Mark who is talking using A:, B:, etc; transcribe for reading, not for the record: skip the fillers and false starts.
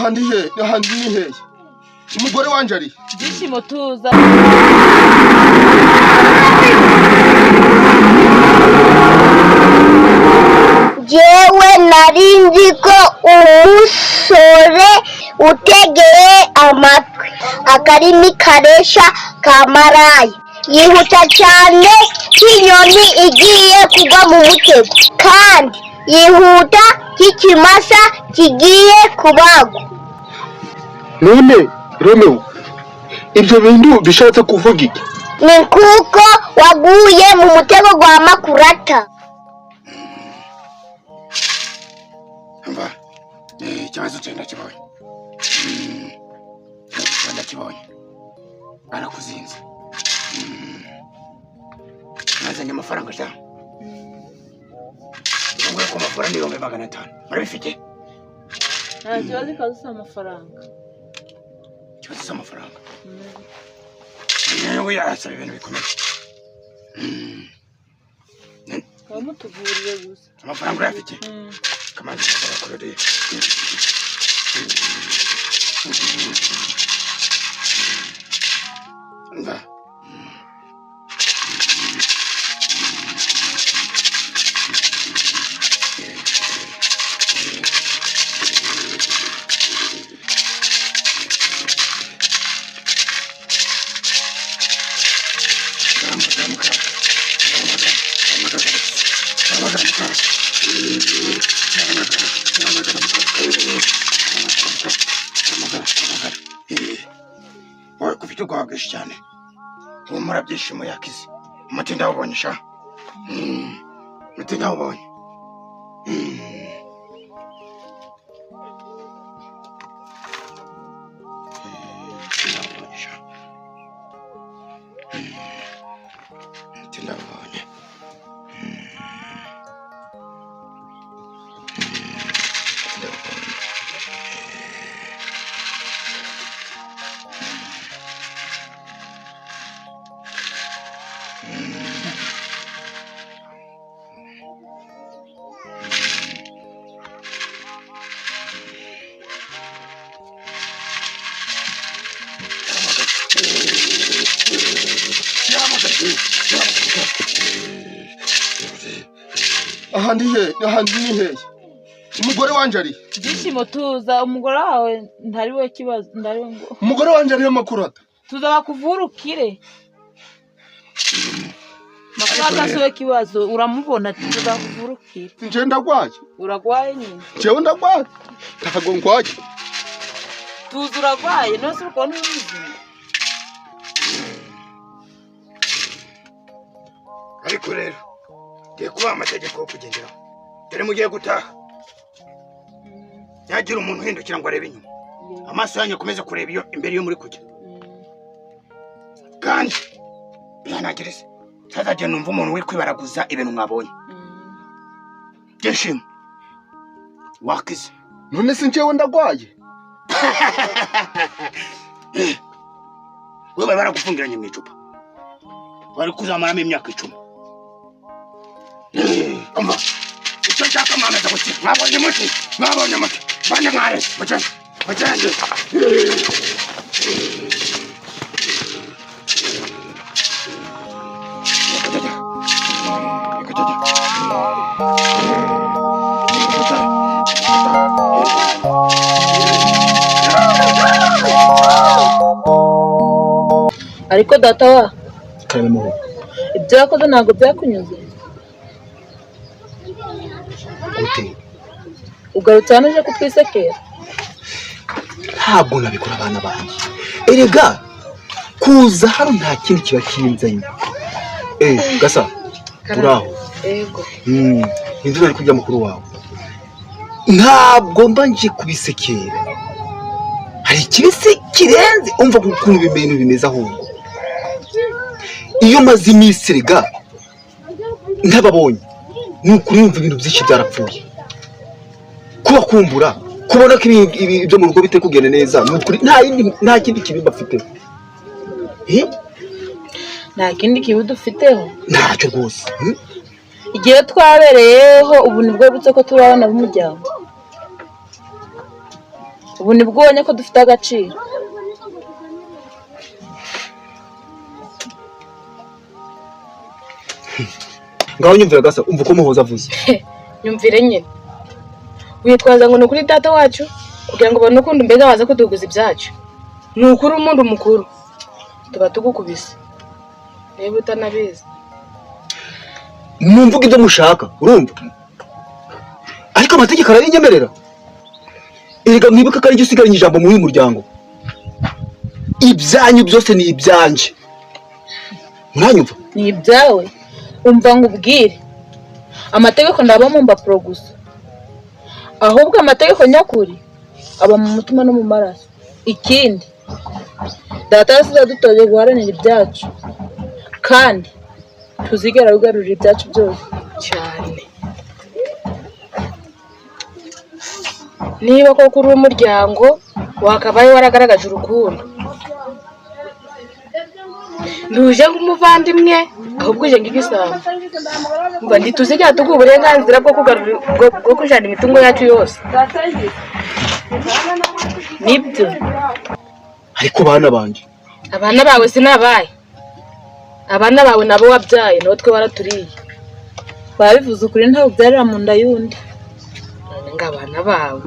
A: Aha ndi he? Aha ndi ni hehe? Umugore wanje ari he?
B: Byishimo, tuza.
C: Jewe nari nzi ko umusore utegeye amatwi akarimi karesha ka maraya yihuta cyane nk'inyoni igiye kugwa mu mutego, kandi yihuta nk'ikimasa kigiye kubagwa.
A: None Romeo, ibyo bintu bishatse kuvuga iki?
C: Ni kuko waguye mu mutego gwa makurata.
D: Umva, ikibazo cyawe ndakibonye. Ikibazo cyawe ndakibonye, barakuzinze. Mwazanye amafaranga sha? Ngo ko amafaranga 500,000 murabifite?
B: Nta kibazo, ikaze amafaranga.
D: Ikibazo cy'amafaranga yewe yarasaba ibintu bikomeye.
B: Ukaba mutuvurire gusa.
D: Amafaranga urayafite? Kamanzi barakororeye. Umva, wowe ko ufite ubwoba bwinshi cyane, humura, Byishimo yakize. Umuti ndawubonye sha. Umuti ndawubonye. Umuti ndawubonye sha. Umuti ndawubonye. Umuti ndawubonye.
A: Aha ndi he? Aha ndi ni hehe? Umugore wanje ari he?
B: Byishimo, tuza, umugore wawe ntari we kibazo, ntari we ngo.
A: Umugore wanje ariyo makurata.
B: Tuza bakuvurukire. Makurata si we kibazo, uramubona, tuza bakuvurukire.
A: Nje ndagwaye.
B: Uragwaye nyine.
A: Jewe ndagwaye? Ntabwo ngwaye.
B: Tuza, uragwaye none se uri kubona uri muzima?
D: Ariko rero ngiye kubaha amategeko yo kugenderaho. Dore mugiye gutaha, ntihagire umuntu uhindukira ngo arebe inyuma. Amaso yanyu akomeze kureba iyo imbere iyo muri kujya. Kandi bihanagirize ntazagenda numva umuntu uri kwibaraguza ibintu mwabonye. Byishimo, wakize.
A: None se njyewe ndagwaye?
D: We bari baragufungiranye mu icupa, bari kuzamaramo imyaka 10. Umva, icyo nshaka mwamaze gukira, mwabonye umuti, mwabonye umuti. Bane mware mugende, mugende. Reka tujya.
B: Ariko data wa
E: Karame muhu.
B: Ibyo yakoze ntabwo byakunyuze?
E: Gute?
B: Ugarutse hano uje kutwisekera.
E: Ntabwo nabikora, abana banjye. Erega kuza hano nta kindi kiba kinzanye. Gasa turaho.
B: Ego.
E: Inzu ari kurya mukuru wawe, ntabwo mba nje kubisekera. Hari ikibisi kirenze. Umva ukuntu ibintu bimeze. Ahubwo iyo maze iminsi erega ntababonye, ni ukuri yumva ibintu byinshi byarapfuye. Kubakumbura, kubona ko ibyo mu rugo bitari kugenda neza, ni ukuri nta yindi, nta kindi kibi bafite.
B: Nta kindi kibi dufiteho?
E: Ntacyo rwose.
B: Igihe twabereyeho ubu nibwo wibutse ko turi abana b'umuryango? Ubu nibwo ubonye ko dufite agaciro.
E: Ngaho nyumvira gasa, umva uko Muhoza avuze.
F: Nyumvire nyine. Witwaza ngo ni ukuri data wacu kugira ngo ubone ukuntu mbega waza kuduguza ibyacu. Ni ukuri umuntu mukuru tuba tugukubise niba utanabizi.
E: Mumvuga ibyo mushaka, urumva? Ariko amategeko arabinyemerera. Erega mwibuke ko ari jye usigaranye ijambo muri uyu muryango. Ibyanyu byose ni ibyanje. Muranyumva?
B: Ni ibyawe. Umva ngo ubwire. Amategeko ndaba mu mbapuro gusa. Ahubwo amategeko nyakuri aba mu mutima no mu maraso. Ikindi, data yasize adutoje guharanira ibyacu, kandi tuzigera wigarurira ibyacu byose.
F: Cyane. Niba koko uri umuryango wakabaye waragaragaje urukundo, ntuje nk'umuvandimwe ahubwo uje nk'igisambo. Umva, ntituzigera tuguha uburenganzira bwo kugarura bwo kujana imitungo yacu yose.
B: Nibyo.
E: Ariko bana banje,
F: Abana bawe sinabaye, abana bawe nabo wabyaye nabo twe waraturiye.
B: Babivuze ukuri, ntawe ubyarira mu nda y'undi.
F: None ngo abana bawe.